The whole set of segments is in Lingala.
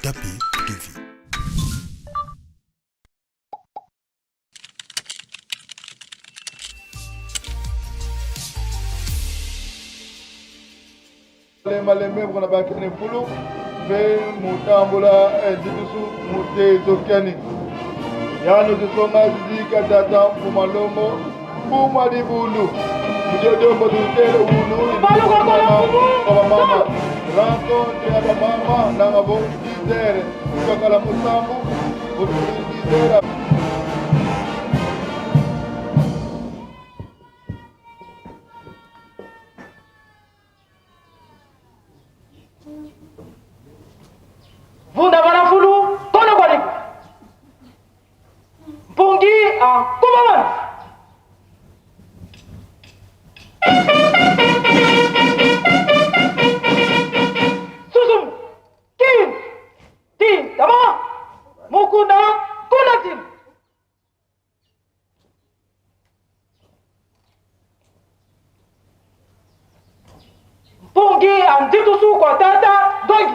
Okapi TV. Malembe kuna bakene fulu mpe mutambula ezitusu mutezokiani yano zisonga zizika tata mfumalongo fuma libulu mujodombo tutele ulu mama rencontre ya bamama nanga bo 10 heures kaka musambu 10 heures. Vunda bana fulu kono kwani mpungi a kumaman. Susum kin tin tama mukunda kunatin. Mpungi anditusu kwa tata dongi.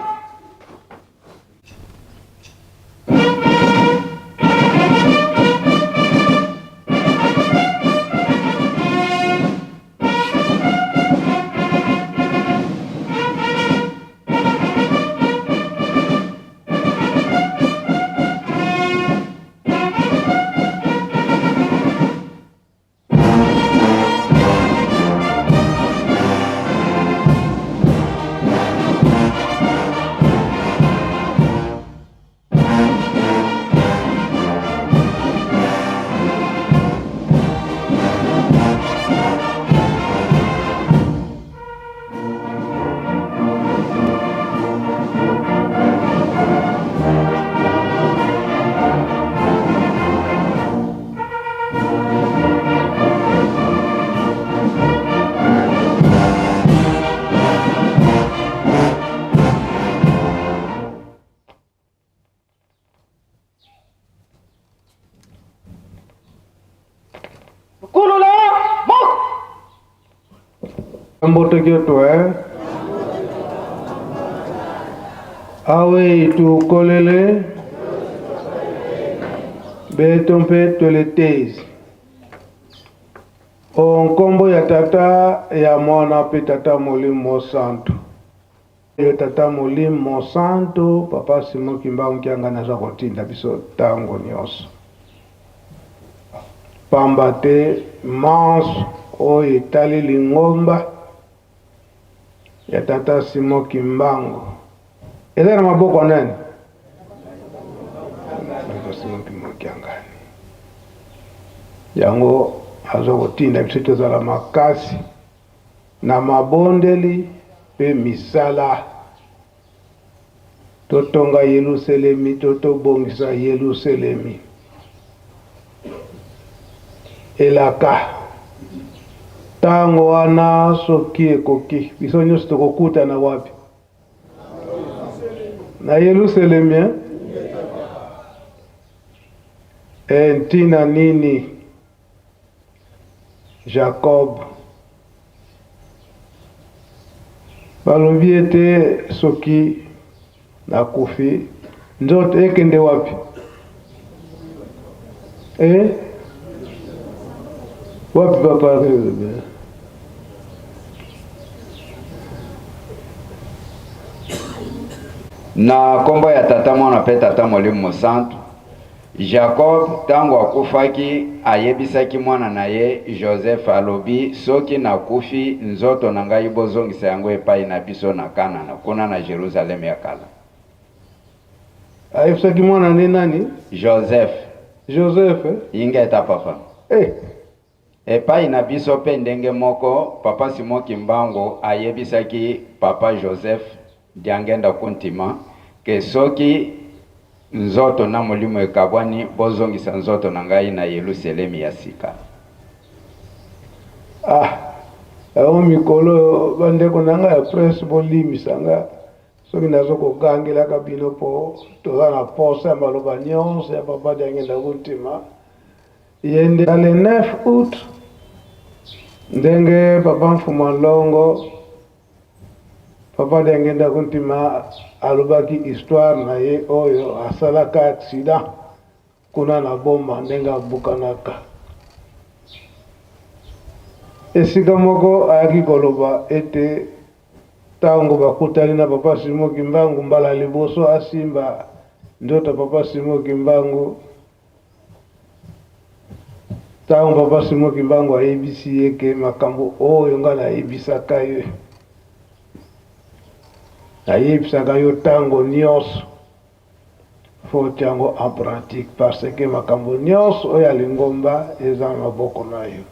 Kulula moko. Mbote kietu eh? Awe tukolele beto mpe toletezi o nkombo ya Tata, ya Mwana mpe Tata Molimo Mosantu. Yo Tata Molimo Mosantu, Papa Simon Kimbangu Kiangani aza kotinda biso ntango nyonso, pamba te manso oyo etali lingomba ya Tata Simon Kimbangu eza na maboko ya nani? Tata Simon Kimbangu Kiangani. Yango aza kotinda biso tozala makasi na mabondeli mpe misala, totonga Yelusalemi to tobongisa Yelusalemi. Elaka ntango wana soki ekoki, biso nyonso tokokutana wapi? Na Yelusalemi, eh? E, ntina nini Jacob balobi ete soki nakufi nzoto ekende wapi? E? Wapi papa? Na nkombo ya Tata, Mwana mpe Tata Molimo Mosantu. Jacob tango akufaki ayebisaki mwana na ye Joseph alobi soki na kufi nzoto na ngai bozongisa yango epayi na biso na Kanana kuna na Jerusalem ya kala. Ayebisaki mwana ne nani? Joseph. Joseph eh? Ingeta papa. Eh. Epayi na biso pe ndenge moko papa Simon Kimbangu ayebisaki papa Joseph Diangenda Kuntima ke soki nzoto na molimo ekabwani bozongisa nzoto na ngai na Yeluselemi ya sika. Ah, yango mikolo oyo bandeko na ngai ya presse bolimbisa nga soki nazo kogangelaka bino po toza na posa ya maloba nyonso ya papa Diangenda Kuntima. Ye nde na le 9 aout ndenge papa Mfuma Longo. Papa Diangienda Kuntima alobaki histoire na ye oyo asalaka accident kuna na Boma ndenge abukanaka. Esika moko ayaki koloba ete ntango bakutani na Papa Simon Kimbangu mbala liboso asimba nzoto ya Papa Simon Kimbangu, ntango Papa Simon Kimbangu ayebisi ye ke makambo oyo ngai nayebisaka yo, nayebisaka yo ntango nyonso, faut otia yango en pratique parce que makambo nyonso oyo ya lingomba eza na maboko na yo.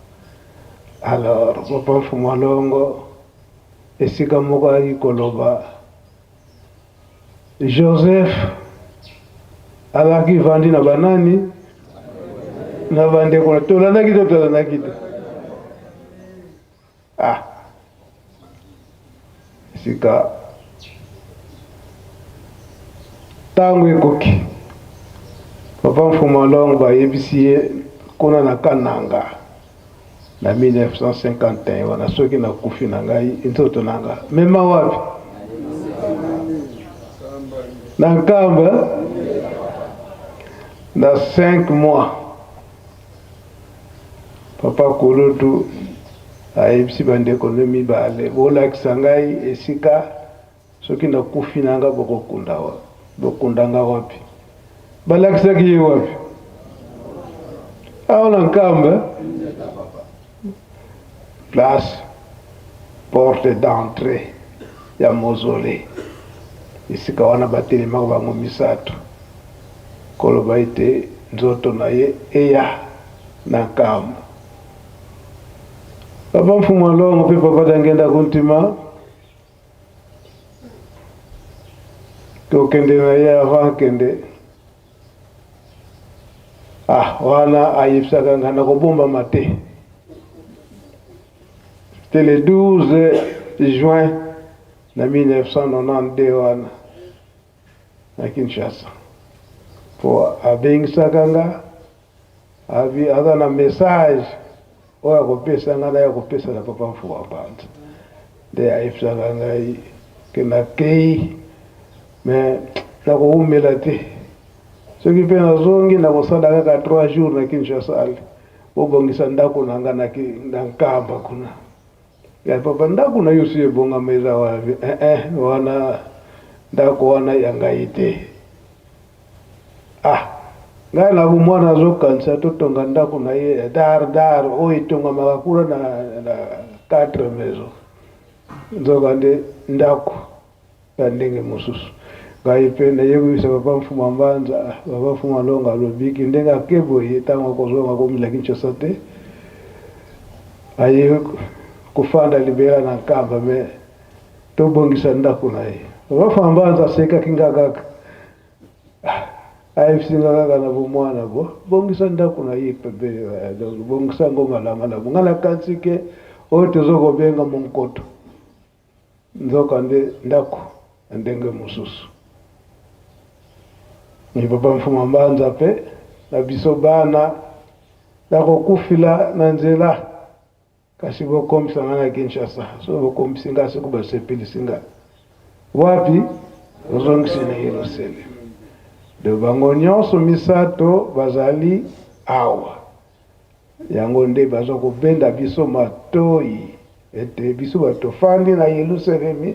Alors Papa Mfumu Alongo esika moko ayaki koloba Joseph alaki vandi na banani na bandeko tolandaki to tolandaki te ah sika ntango ekoki papa mfuma longo bayebisi ye kuna na kananga na 1951 wana soki nakufi na ngai nzoto na nga mema wapi na nkamba na 5 mois Papa kulutu ayebisi bandeko ne mibale, bolakisa ngai esika soki nakufi na nga bokokunda bokunda nga wapi? Balakisaki ye wapi? Awa na Nkamba, place porte d'entrée ya mausolée, esika wana batelemaka bango misato. Koloba ete nzoto na ye eya na nkambo. Papa Mfumu Alongo mpe Papa Diangienda Kuntima tokende na ye avant akende. Ah, wana ayebisaka nga nakobombama te. C'était le 12 juin na 1992 wana. na Kinshasa po abengisaka nga abi aza na message oyo akopesa nga naye akopesa na papa Mfumu Mpanza nde ayebisaka ngai ke nakei me nakowumela te soki mpe nazongi nakosala kaka 3 jours na Kinshasa ale bobongisa ndako na nga na Nkamba kuna Ya papa ndako na yo si ebongama eza wapi? Eh eh wana ndako wana ya ngai te. Ah ngai na bomwana azokanisa totonga ndako na ye dar dar oyo etongamaka kuna na, na 4 maison nzoka nde ndako ya ndenge mosusu ngai mpe naye koyebisa papa Mfuma Mbanza papa Mfuma Longa alobiki ndenge ake boye ntango akozonga akomela Kinshasa te aye kofanda libela na Nkamba me tobongisa ndako na ye papa Mfuma Mbanza asekaki nga kaka ayebisi nga kaka na bomwana bo bongisa ndako na ye pembeni donc bongisa yango malamu nga nakanisi ke oyo tozo kobenga monkoto Nzokande ndako ya ndenge mosusu. Ni papa Mfuma Mbanza pe na biso bana nakokufila na nzela kasi bokomisa nga na Kinshasa soki bokomisi nga soki basepelisi nga wapi ozongisi na Yerusalem de bango nyonso misato bazali awa Yango nde baza kobenda biso matoyi ete biso bato tofandi na Yelusalemi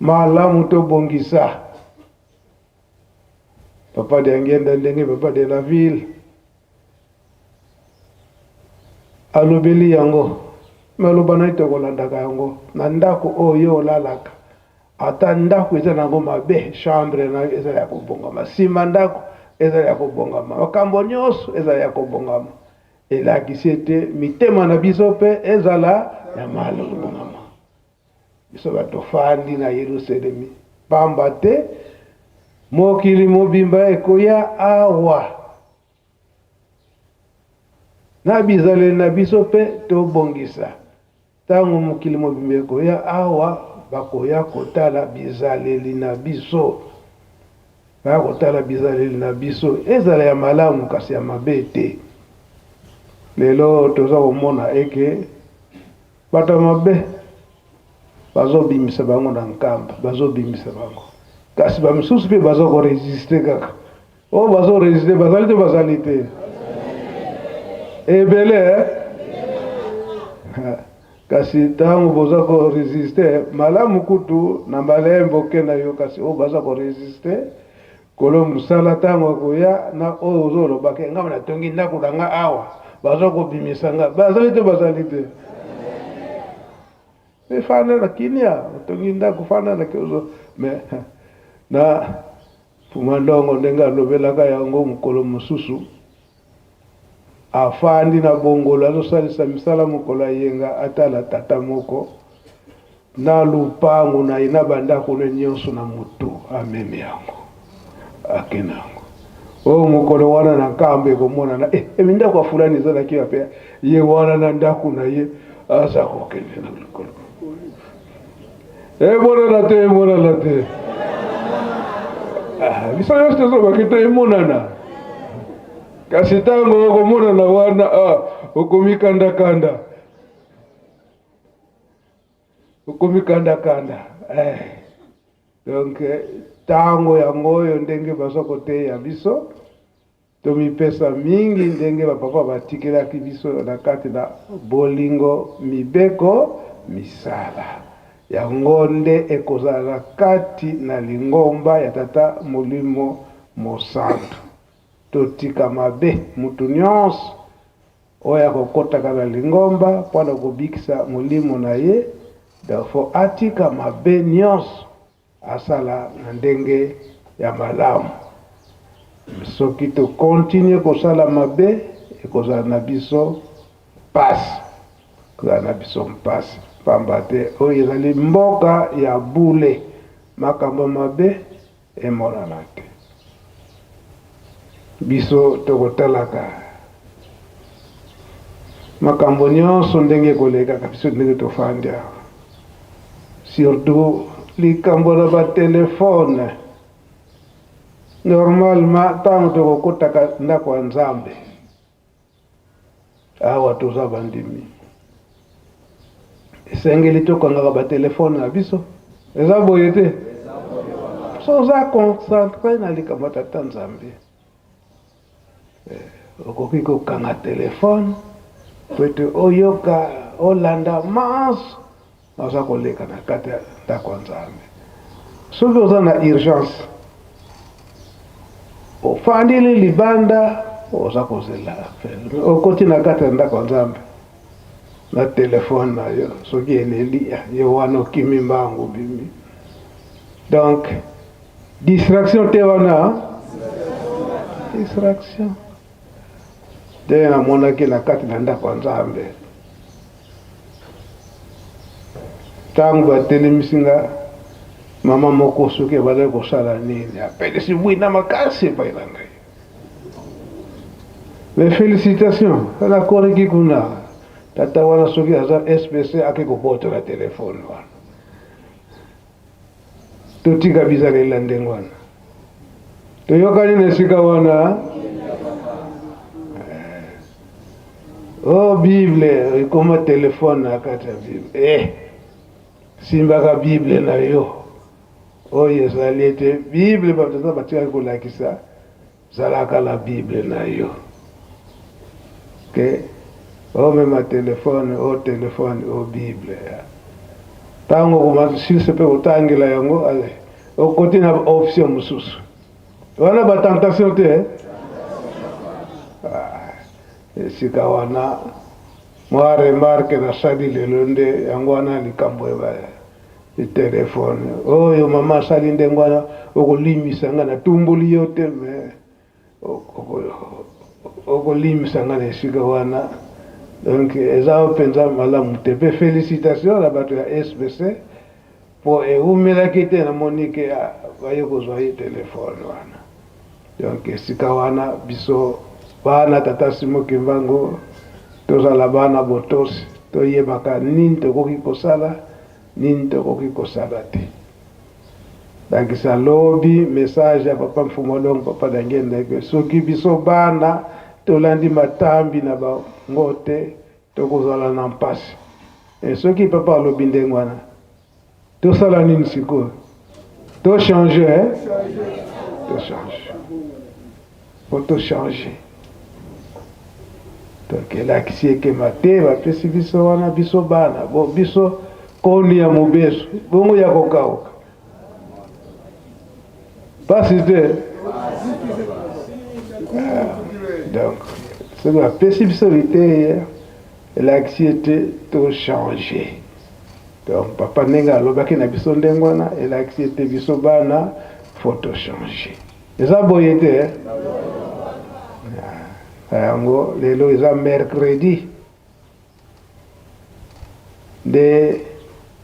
malamu tobongisa. Papa Diangienda ndenge papa de la ville alobeli yango maloba na ye tokolandaka yango na ndako oyo olalaka Ata ndako eza nango mabe, chambre na yo ezala ya kobongama, nsima ndako ezala ya kobongama, makambo nyonso ezala ya kobongama. Elakisi ete mitema na biso mpe ezala ya malo kobongama. Biso bato tofandi na Yelusalemi, pamba te mokili mobimba ekoya awa. Na bizaleli na biso mpe tobongisa. Ntango mokili mobimba ekoya awa, bakoya kotala bizaleli na biso. Baya kotala bizaleli na biso, ezala ya malamu kasi ya mabe te. Lelo toza komona eke bato ya mabe. Bazobimisa bango na nkamba, bazobimisa bango. Kasi ba misusu mpe baza ko resister kaka. Oyo bazo resister bazali te bazali te. Ebele eh? Kasi ntango boza ko resister malamu kutu na malembe okenda yo, kasi oyo baza ko resister kolo mosala ntango akoya na oyo ozoloba ke ngai natongi ndako na ngai awa baza kobimisa ngai, bazali te bazali te. Mais fanda na kimia, otongi ndako fanda na kimia. Mais na Fuma Ndongo ndenge alobelaka yango mokolo mosusu, afandi na bongolo azosalisa misala mokolo ayenga atala tata moko na lupangu na ye na bandako ne nyonso na motu amemi yango ake na yango oyo mokolo wana na nkambo ekomonana eh, emi ndako ya fulani ezalaki wapi ye wana na ndako na ye aza kokende na likolo emonana te emonana te ah, biso nyonso tozobaki te emonana kasi ntango okomonana wana ah, okomikandakanda okomikandakanda eh. Donc ntango yango oyo ndenge baza koteya biso Tomipesa mingi ndenge ba papa batikelaki biso na kati na bolingo, mibeko, misala. Yango nde ekozala na kati na lingomba ya Tata Molimo Mosantu. Totika mabe, mutu nionso oyo akokotaka na lingomba mpo na kobikisa molimo na ye, donc faut atika mabe nionso. Asala na ndenge ya malamu. Soki to continuer kosala mabe ekozala na biso pasi, ekozala na biso mpasi pamba te oyo ezali mboka ya bule, makambo mabe emonana te. Biso tokotalaka makambo nyonso ndenge ekolekaka biso ndenge tofandi awa, surtout likambo na batelefone. Normalement ntango tokokotaka ndako ya Nzambe awa toza bandimi, esengeli tokangaka batelefone na biso. Eza boye te? So oza concentre na likambo ya Tata Nzambe, eh, okoki kokanga telefone po ete oyoka olanda manso aza koleka na kati ya ndako ya Nzambe. Soki oza na urgence, ofandili libanda, oza kozela appel, okoti na kati ya ndako ya Nzambe na telefone na yo, soki eleli ye wana okimi mbangu obimi. Donc distraction te wana, distraction te. Namonaki na kati na ndako ya Nzambe ntango batelemisi nga mama moko soki ebandaki kosala nini, apelisi bwina makasi epai na ngai. Mais félicitation, nakoriki kuna tata wana soki aza SPC ake kobotola telefone wana. Totika bizaleli na ndenge wana, toyokani na esika wana. Oh, Bible ekoma telefone na kati ya Bible. Eh, simbaka Bible na yo. Oyo ezali ete Bible bato eza batikaki kolakisa, zalaka na Bible na yo. Ke omema telefone, o telefone, o Bible. Ntango okomasilisa mpe kotangela yango, ale okoti na option mosusu. Wana ba tentation te eh? Ah, esika wana mwa remarque nasali lelo nde yango wana likambo ya telefone oyo mama asali ndenge wana, okolimisa nga, natumboli yo te, me okolimisa nga na esika wana. Donc eza mpenza malamu te. Mpe félicitation na bato ya SBC mpo ewumelaki te, namoni ke baye kozwa ye telefone wana. Donc esika wana biso bana Tata Simon Kimbangu tozala bana botosi, toyebaka nini tokoki kosala, nini tokoki kosala te. Ndakisa lobi message ya papa Mfumu Alongo, papa Dangenda, ke soki biso bana tolandi matambi na bango te, tokozala na mpasi. E soki papa alobi ndenge wana, Tosala nini sikoyo? To changer eh? To changer. Po to changer. Donc elakisi ekema te bapesi biso wana biso bana bo biso koni ya mobesu bongo ya kokauka pasi te ah, donc soki bapesi biso liteya elakisi ete to changer. Donc papa ndenge alobaki na biso ndenge wana elakisi ete biso bana faut to changer. Eza boye te eh? Na yango lelo eza mercredi nde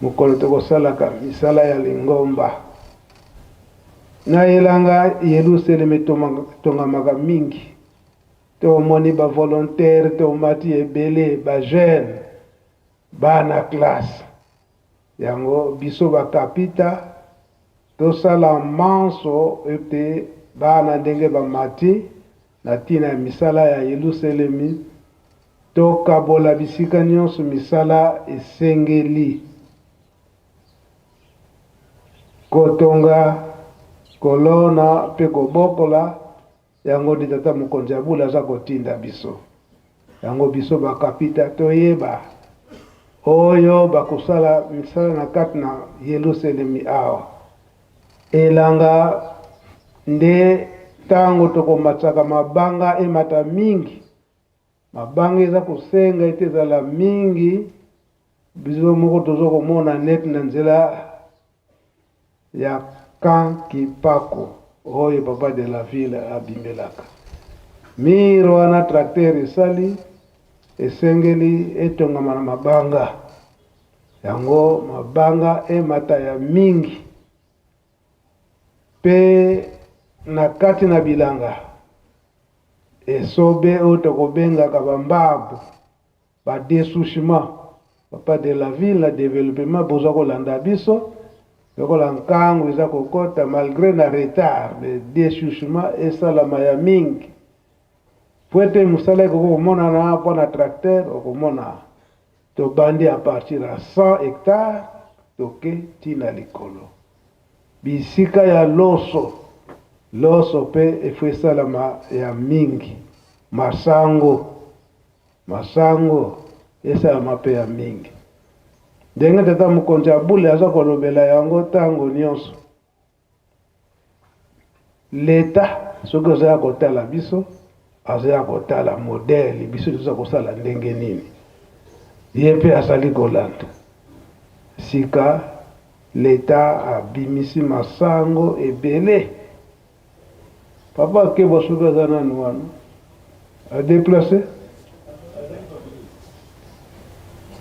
mokolo tokosalaka misala ya lingomba na elanga Yelusaleme etongamaka mingi. Tomoni ba volontaire tomati ebele ba jeune Bana classe yango biso ba kapita tosala manso ete bana ndenge bamati na tina ya misala ya Yeluselemi, tokabola bisika nionso misala esengeli. Kotonga, kolona pe kobokola Yango nde tata mokonzi ya bule aza kotinda biso. Yango biso ba kapita toyeba oyo bakosala misala na kati na Yeluselemi awa. Elanga nde tango tokomatisaka mabanga emata mingi. Mabanga eza kosenga ete ezala mingi, biso moko tozo komona neti na nzela ya camp Kipako oyo papa de la ville abimelaka. Mur wana tracteur esali esengeli etongama na mabanga. Yango mabanga emata ya mingi pe na kati na bilanga esobe oyo tokobengaka ba mbabu. Ba dessouchement papa de la ville na developpement boza kolanda biso lokola nkangu eza kokota malgre na retard mais dessouchement esalama ya mingi po ete mosala ekoki komonana mpo na tracteur okomona tobandi à partir ya 100 hectares toke ti na likolo bisika ya loso loso pe efo esalama ya mingi masango Masango esalama pe ya mingi. Ndenge tata mokonzi ya bule aza kolobela yango tango nionso. L'etat soki oza ya kotala biso, aza ya kotala modèle biso toza kosala ndenge nini. Ye pe azali kolanda. Sika l'etat abimisi masango ebele. Papa Keba soki aza nanu wana a deplace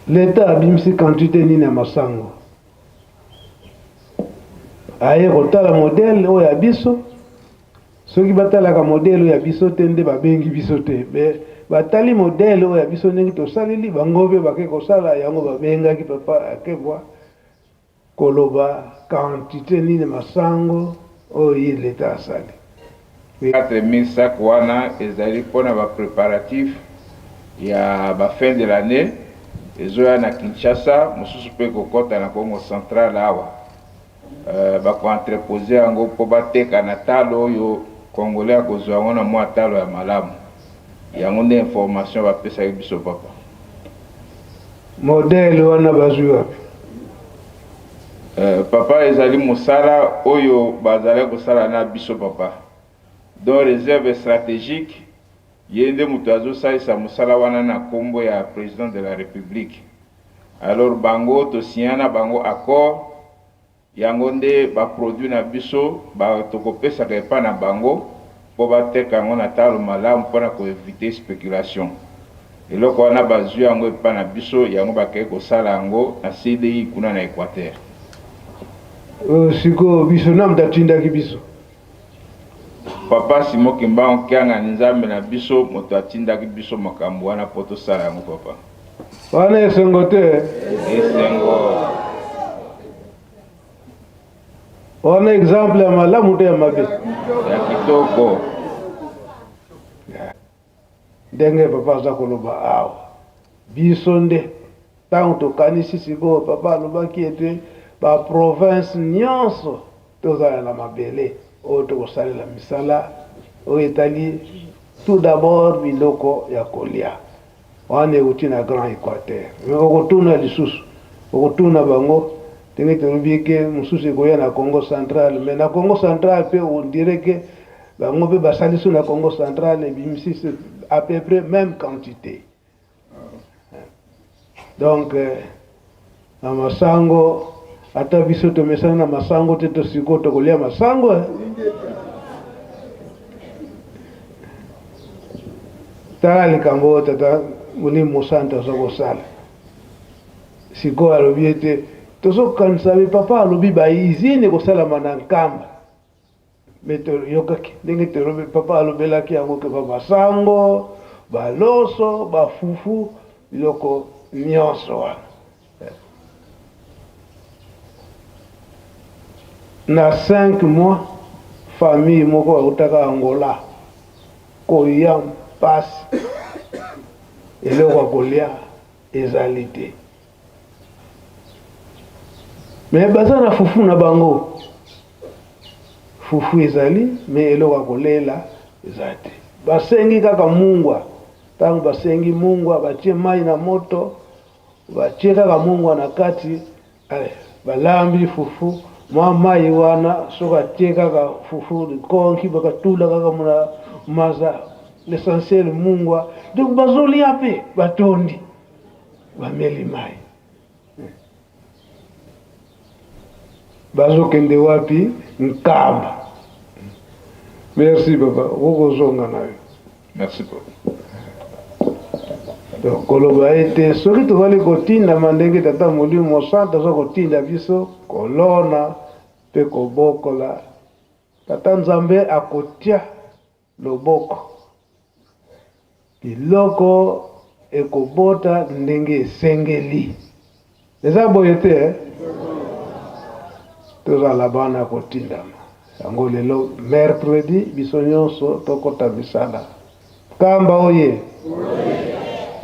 l'etat abimisi quantité nini ya masango aye kotala modèle oyo ya biso soki batalaka modèle oyo ya biso te nde babengi biso te me batali modèle oyo ya biso ndenge tosaleli bango mpe bake kosala yango babengaki papa akebwa Koloba quantite nini masango oyo ye l'etat asali. 4000 sacs wana ezali pona ba preparatifs ya ba fin de l'annee ezoya na Kinshasa, mosusu pe ekokota na Kongo central awa. Bako entreposer yango po bateka na talo oyo congolais akozua yango na mua talo ya malamu. Yango nde information bapesaki biso papa. Modèle wana bazwi wapi? Euh, papa ezali mosala oyo bazalaki kosala na biso papa. Donc reserve strategique ye nde moto azosalisa mosala wana na kombo ya president de la republique. Alors bango to signa na bango accord Yango nde ba produits na biso ba tokopesaka epai na bango mpo bateka yango na talo malamu mpo na ko eviter speculation. Eloko wana bazui yango epai na biso, yango bakei kosala yango na CDI kuna na Equateur. Euh, sikoyo biso na moto atindaki biso? Papa Simon Kimbangu Kiangani Nzambe na biso moto atindaki biso makambo wana mpo tosala yango papa. Wana esengo te? Esengo. Wana exemple ya malamu te ya mabe? Ya kitoko. Ndenge papa aza koloba awa, biso nde ntango tokanisi sikoyo, papa alobaki ete Ba provinces nionso tozala na mabele oyo tokosalela misala oyo etali tout d'abord biloko ya kolia. Wana ewuti na Grand Equateur. Mais okotuna lisusu, okotuna bango ndenge tolobi ke mosusu ekoya na Congo central, mais na Congo central pe on dirait que bango pe basalisi na Congo central ebimisi à peu près même quantité. Donc na masango ata biso tomesana na masango te to sikoyo tokolia masango eh? Tala likambo oyo tata Molimo Mosantu aza kosala sikoyo. Alobi ete tozokanisa be papa alobi ba usine ekosalama na Nkamba. Me toyokaki ndenge tolobi papa alobelaki yango ke ba masango, ba loso, ba fufu, biloko nyonso wana. Na 5 mois famille moko bautaka Angola koya mpasi, eloko ya kolia ezali te. Mais baza na fufu na bango. Fufu ezali mais eloko ya kolela eza te. Basengi kaka mungwa. Tango basengi mungwa batie mayi na moto, batie kaka mungwa na kati, allez, balambi fufu, mwa mayi wana soki atie kaka fufu likonki bakatula kaka muna maza, l'essentiel mungwa. Donc bazolia pe batondi. Bameli mayi. Bazokende wapi? Nkamba. Merci papa, okokozonga na yo. Merci papa. Donc koloba ete soki tozali kotindama ndenge Tata Molimo Mosantu aza kotinda biso kolona mpe kobokola, Tata Nzambe akotia loboko. Biloko ekobota ndenge esengeli. Eza boye te eh? Tozala bana kotindama. Yango lelo mercredi biso nyonso tokota misala. Kamba oye.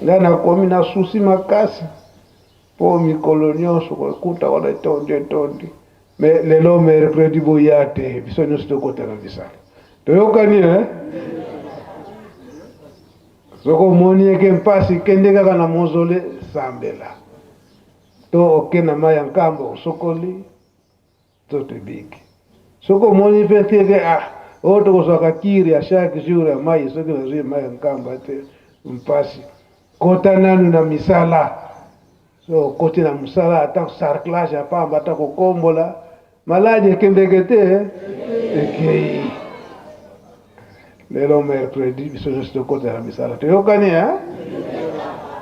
Ngai nakomi na susi makasi po mikolo nyonso kokuta wana etondi etondi. Mais lelo mercredi boya te biso nyonso tokota na misala. Toyokani eh? Soki omoni eke mpasi kende kaka na mozole sambela. To oke na mai ya nkamba osokoli nzoto ebiki. Soki omoni mpe te ke ah oyo tokozwaka kiri ya chaque jour ya mai soki nazwi mai ya nkamba te mpasi. Kota nanu na misala. Soki okoti na mosala ata sarclage ya pamba ata kokombola maladi ekendeke te ekei. Lelo mercredi biso nyonso tokota na misala toyokani eh?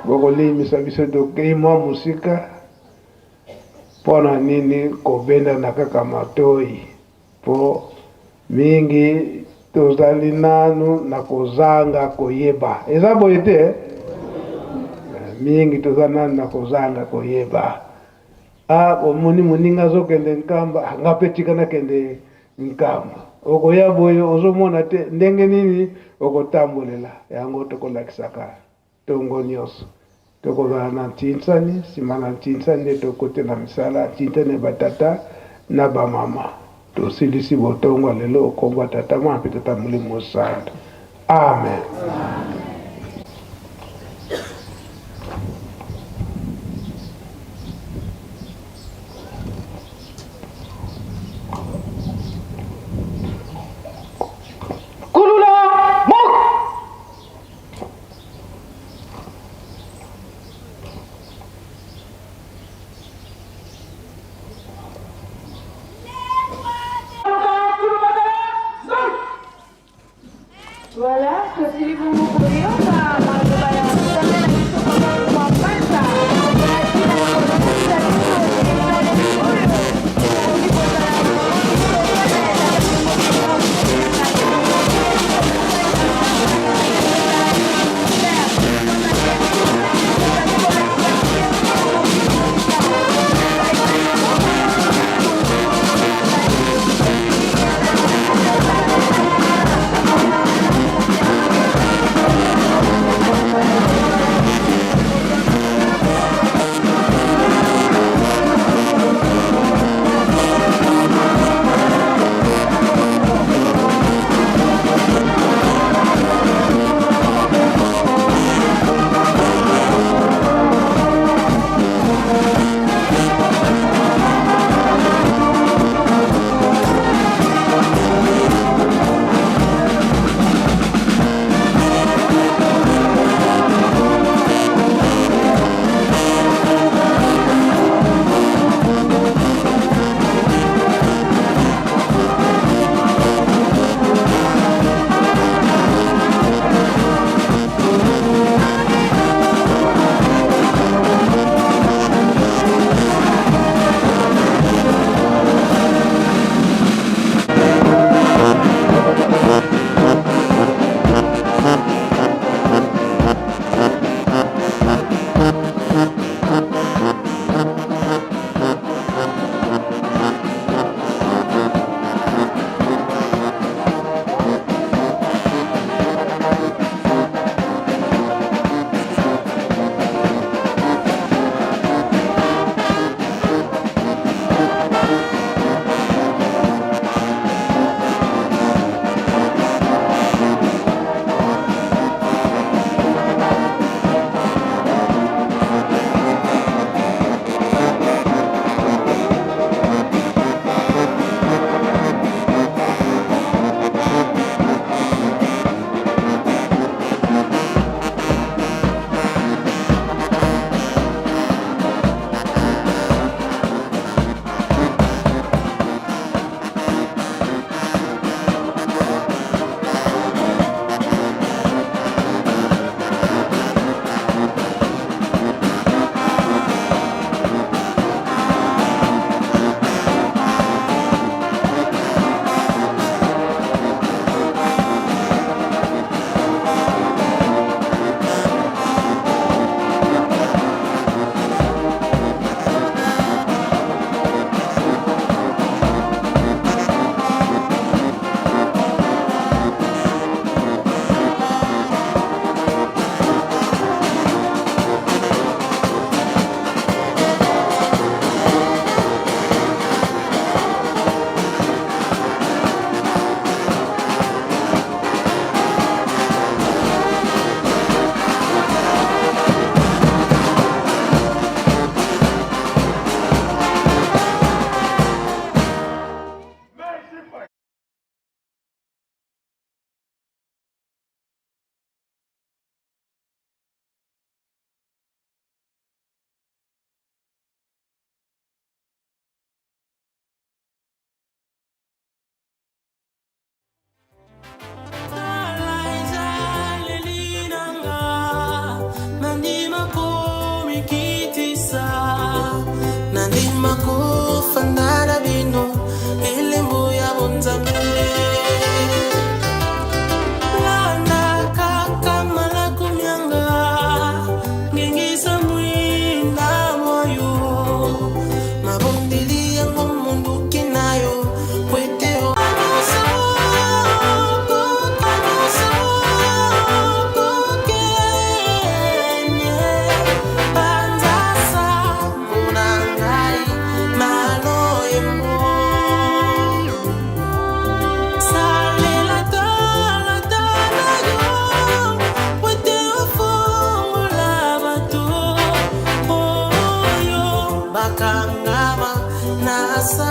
Bokolimisa biso tokei mwa mosika mpo na nini kobendana kaka matoi mpo mingi tozali nanu na kozanga koyeba. Eza boye te eh? Mingi toza nanu na kozanga koyeba. Ah, omoni moninga azokende Nkamba, ah, nga mpe tika nakende Nkamba. Okoya boye ozomona te ndenge nini okotambolela yango. Tokolakisaka tongo nyonso tokozala na ntinsani, nsima na ntinsani nde tokote na misala ntinsani ya batata na bamama. Tosilisi botongo ya lelo okombo ya Tata, Mwana mpe Tata Molimo Mosantu. Amen. Kulula moko. Voilà, tosili bongo.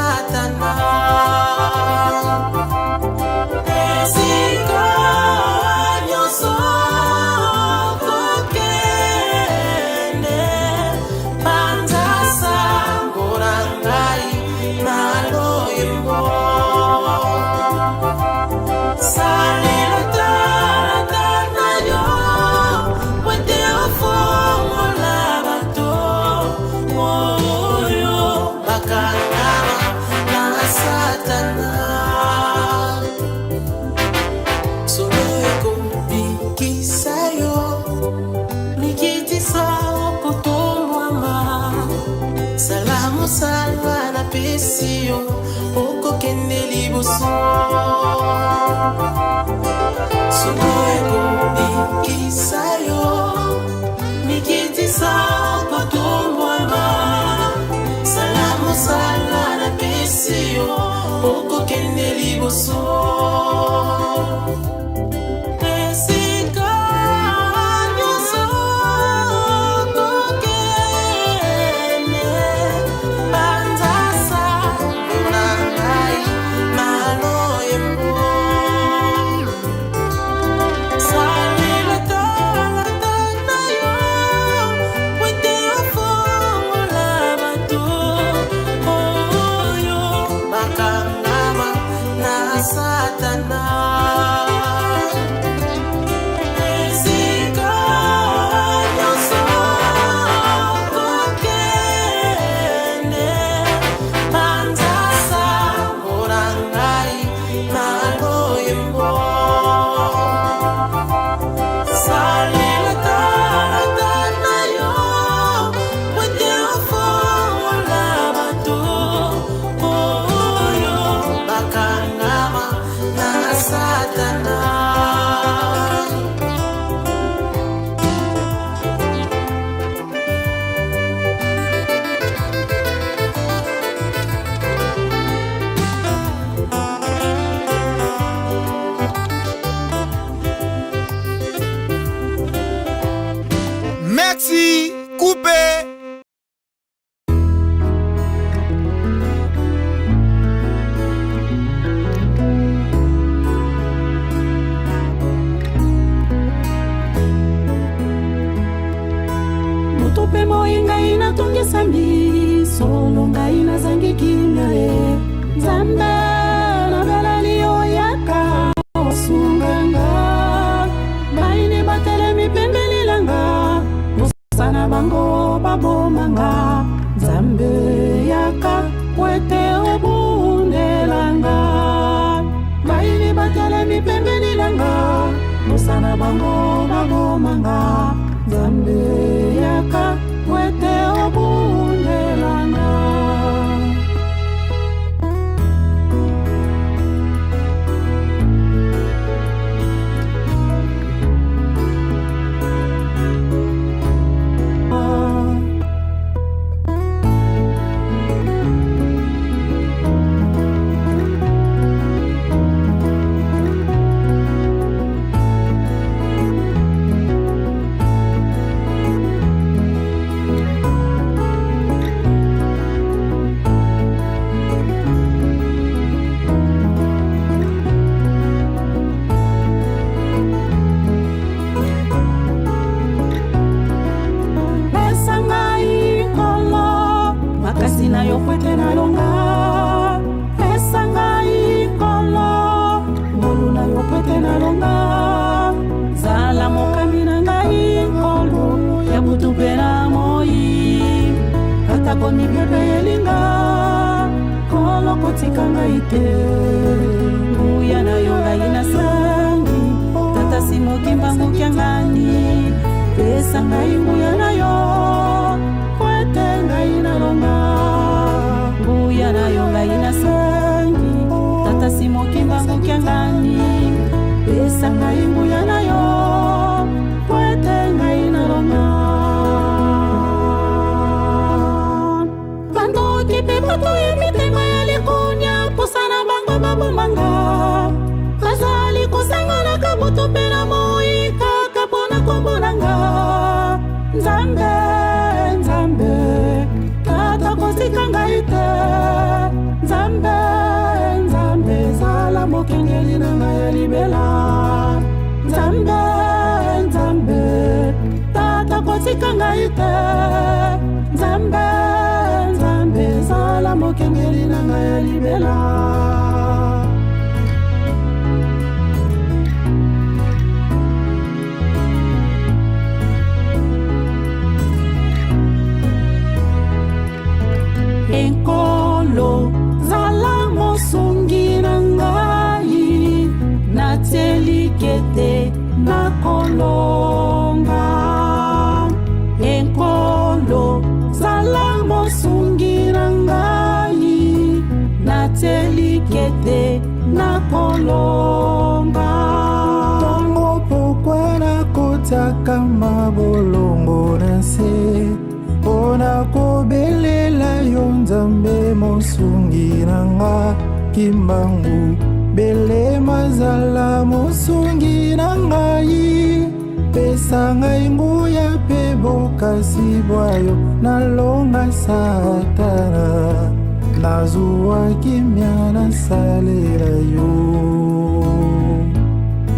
Satana. Esika nyonso kokende, panza sango na ngai na loyembo. Salela tata na yo, po ete ofongola bato oyo bakangama na Satana. Solo ekobikisa yo, mikitisa okotombwama. Sala mosala napesi yo, okokende liboso. Solo ekobikisa yo, mikitisa okotombwama. Sala mosala napesi yo, okokende liboso. Esika nyonso kokende, panza sango na ngai na loyembo. Salela tata na yo, po ete ofongola bato oyo bakangama na Satana. Esika nyonso kokende, panza sango na ngai na loyembo. Salela tata na yo, po ete ofongola bato oyo bakangama na Satana. Merci, coupé. Moto mpe moi ngai natungisami, solo ngai nazangi kimia e Nzambe, nabeleli yo, yaka osunga nga. Bayini batelemi pembeni na nga, posa na bango baboma nga. Nzambe, yaka po ete obundela nga. Bayini batelemi pembeni na nga, posa na bango baboma nga. Nzambe, yaka po ete obundela nga. Pesa ngai, Nkolo, makasi na yo po ete nalonga. Pesa ngai, Nkolo, ngolu na yo po ete nalonga. Zala mokambi na ngai, Nkolo, ya butu mpe na moi. Atako mipepe elinga, Nkolo, kotika ngai te. Nguya na yo ngai nasangi, Tata Simon Kimbangu Kiangani. Pesa ngai nguya na yo po ete ngai nalonga. Nguya na yo ngai nasangi, Tata Simon Kimbangu Kiangani. Pesa ngai nguya na yo po ete ngai nalonga. Bandoki mpe bato ya mitema ya likunya, posa na bango babomanga. Bazali kosanganaka butu mpe na moi kaka mpo na kombo na nga. Nzambe, Nzambe, Tata, kotika ngai te. mokengeli na ngai ya libela. Nzambe, Nzambe, Tata kotika ngai te. Nzambe, Nzambe, zala mokengeli na ngai ya libela. Enkolo, zala mosungi na ngai, natielike te nakolonga. Enkolo, zala mosungi na ngai, natielike te nakolonga. Ntongo pokwa nakotiaka mabolongo na nse mpo na kobelela yo Nzambe mosungi na nga. Kimbangu belema zala mosungi na ngai, pesa ngai nguya mpe bokasi bwa yo, nalonga Satana, nazwa kimia nasalela yo,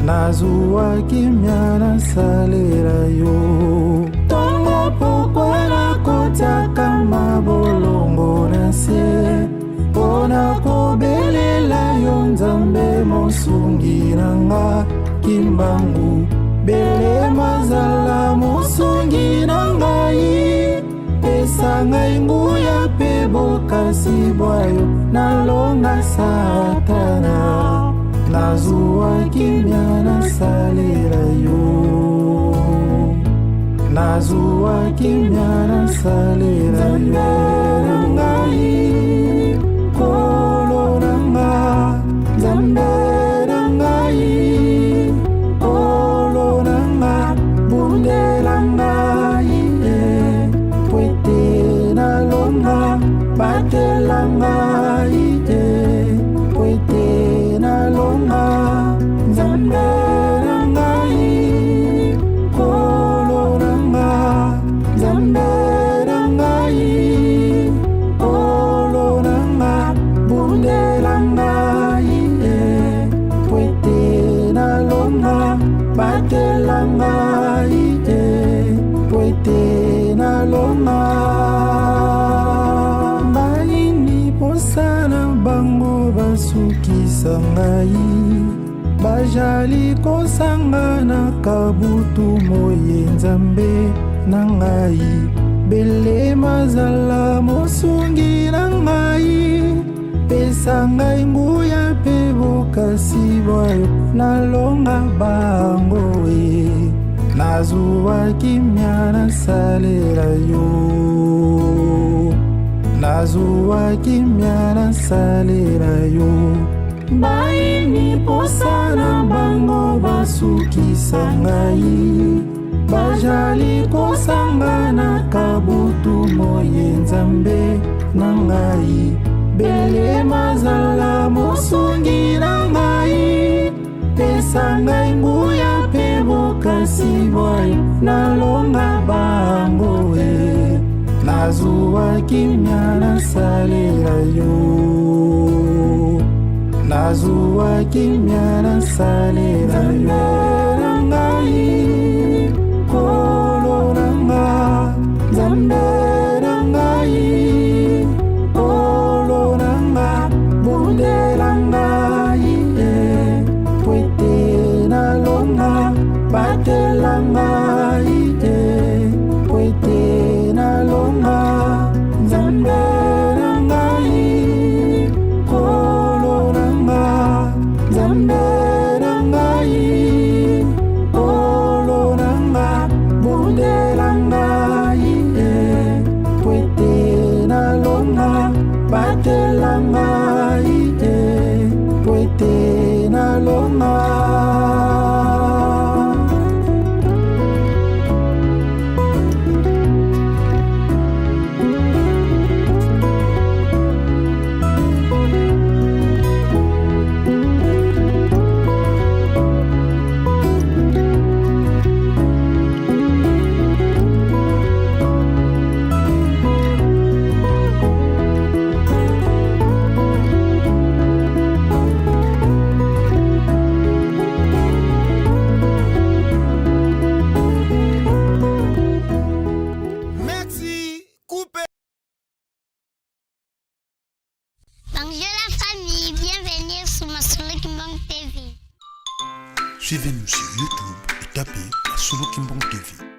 nazwa kimia nasalela yo. Ntongo pokwa nakotiaka mabolongo na nse mpo na kobelela yo Nzambe mosungi na nga. Kimbangu belema zala mosungi na ngai, pesa ngai nguya mpe bokasi bwa yo, nalonga Satana, nazwa kimia nasalela yo, nazwa kimia nasalela yo. Ngai Nkolo na nga, Nzambe na ngai, Nkolo na nga, bundela ngai po ete nalonga, batela ngai po ete nalonga. Nzambe na ngai, Nkolo na nga, Nzambe na ngai, Nkolo na nga, bundela ngai po ete nalonga, batela ngai po ete nalonga. Bayini posa na bango basukisa ngai, bajali kosangana kabutu moye. Nzambe na ngai belema zala mosungi na ngai, pesa ngai nguya mpe bokasi bwa yo, nalonga bango nazwa kimia nasalela yo, nazwa kimia nasalela yo. Bayini posa na bango basukisa ngai, bajali kosangana kabutu moye. Nzambe na ngai belema zala mosungi na ngai, pesa ngai nguya mpe bokasi bwa yo, nalonga bango nazwa kimia nasalela yo, nazwa kimia nasalela yo. Na ngai Nkolo na nga, Nzambe na ngai, Nkolo na nga, bundela ngai po ete nalonga, batela ngai po ete nalonga. Nzambe na ngai, Nkolo na nga, Nzambe na ngai. Kimbangu TV. Suivez-nous sur YouTube et tapez Solo Kimbangu TV.